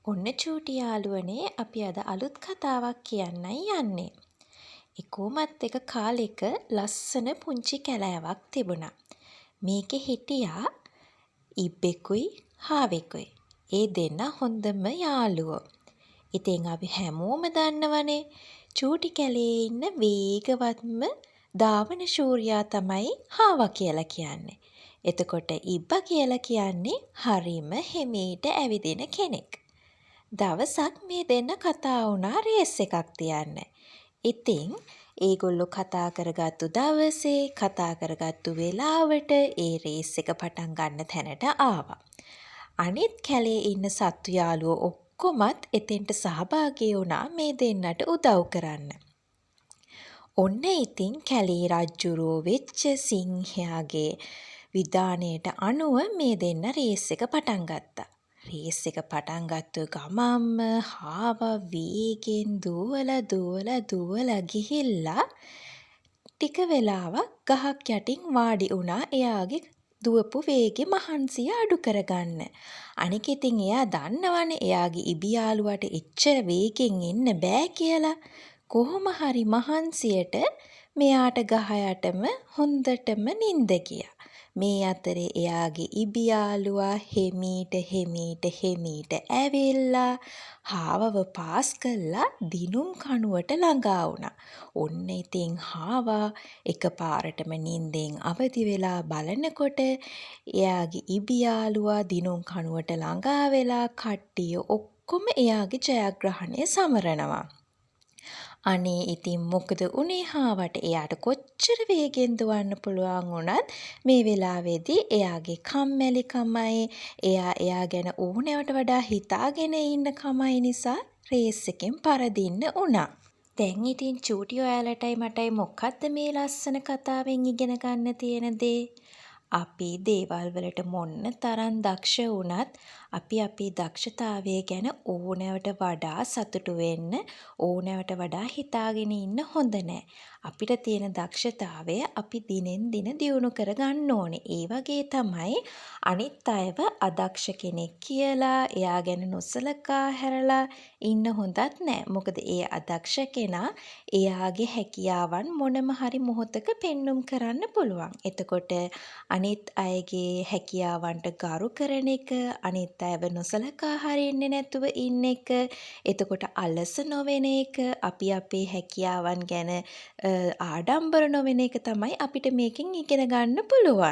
ඔන්න චූටි යාළුවනේ, අපි අද අලුත් කතාවක් කියන්නයි යන්නේ. එකෝමත් එක කාලෙක ලස්සන පුංචි කැලෑවක් තිබුණා. මේකෙ හිටියා ඉබ්බෙකුයි හාවෙකුයි. ඒ දෙන්නා හොඳම යාළුවෝ. ඉතින් අපි හැමෝම දන්නවනේ චූටි කැලේ ඉන්න වේගවත්ම ධාවන ශූරයා තමයි හාවා කියලා කියන්නේ. එතකොට ඉබ්බා කියලා කියන්නේ හරිම හිමීට ඇවිදින කෙනෙක්. දවසක් මේ දෙන්න කතා වුණා රේස් එකක් තියන්න. ඉතින් ඒගොල්ලෝ කතා කරගත්තු දවසේ කතා කරගත්තු වෙලාවට ඒ රේස් එක පටන් ගන්න තැනට ආවා. අනිත් කැලේ ඉන්න සත්තු යාළුවෝ ඔක්කොමත් එතෙන්ට සහභාගී වුණා මේ දෙන්නට උදව් කරන්න. ඔන්න ඉතින් කැලේ රජ්ජුරුවෝ වෙච්ච සිංහයාගේ විධානයට අනුව මේ දෙන්න රේස් එක පටන් ගත්තා. රේස් එක පටන් ගත්ත ගමන්ම හාවා වේගෙන් දුවලා දුවලා දුවලා ගිහිල්ලා ටික වෙලාවක් ගහක් යටින් වාඩි වුණා එයාගේ දුවපු වේගෙ මහන්සිය අඩු කරගන්න. අනික ඉතින් එයා දන්නවනේ එයාගේ ඉබි යාළුවාට එච්චර වේගෙන් එන්න බෑ කියලා. කොහොම හරි මහන්සියට මෙයාට ගහ යටම හොඳටම නින්ද ගියා. මේ අතරේ එයාගේ ඉබි යාළුවා හෙමීට හෙමීට හෙමීට ඇවිල්ලා හාවව පාස් කරලා දිනුම් කණුවට ළඟා වුණා. ඔන්න ඉතින් හාවා එකපාරටම නින්දෙන් අවදි වෙලා බලනකොට එයාගේ ඉබි යාළුවා දිනුම් කණුවට ළඟා වෙලා කට්ටිය ඔක්කොම එයාගේ ජයග්‍රහණය සමරනවා. අනේ ඉතින් මොකද වුනේ හාවට? එයාට කොච්චර වේගෙන් දුවන්න පුළුවන් වුණත් මේ වෙලාවේදී එයාගේ කම්මැලිකමයි, එයා එයා ගැන ඕනෑවට වඩා හිතාගෙන ඉන්න කමයි නිසා රේස් එකෙන් පරදින්න වුණා. දැන් ඉතින් චූටි ඔයාලටයි මටයි මොකද්ද මේ ලස්සන කතාවෙන් ඉගෙන ගන්න තියෙන දේ? අපි දේවල් වලට මොන තරම් දක්ෂ වුණත් අපි අපේ දක්ෂතාවය ගැන ඕනෑවට වඩා සතුටු වෙන්න, ඕනෑවට වඩා හිතාගෙන ඉන්න හොඳ නෑ. අපිට තියෙන දක්ෂතාවය අපි දිනෙන් දින දියුණු කරගන්න ඕනේ. ඒ වගේ තමයි අනිත් අයව අදක්ෂ කෙනෙක් කියලා එයා ගැන නොසලකා හැරලා ඉන්න හොඳත් නෑ. මොකද ඒ අදක්ෂ කෙනා එයාගේ හැකියාවන් මොනම හරි මොහොතක පෙන්නුම් කරන්න පුළුවන්. එතකොට අනිත් අයගේ හැකියාවන්ට ගරු කරන එක, අනිත් අයව නොසලකා හරින්නේ නැතුව ඉන්න එක, එතකොට අලස නොවෙන එක, අපි අපේ හැකියාවන් ගැන ආඩම්බර නොවෙන එක තමයි අපිට මේකෙන් ඉගෙන ගන්න පුළුවන්.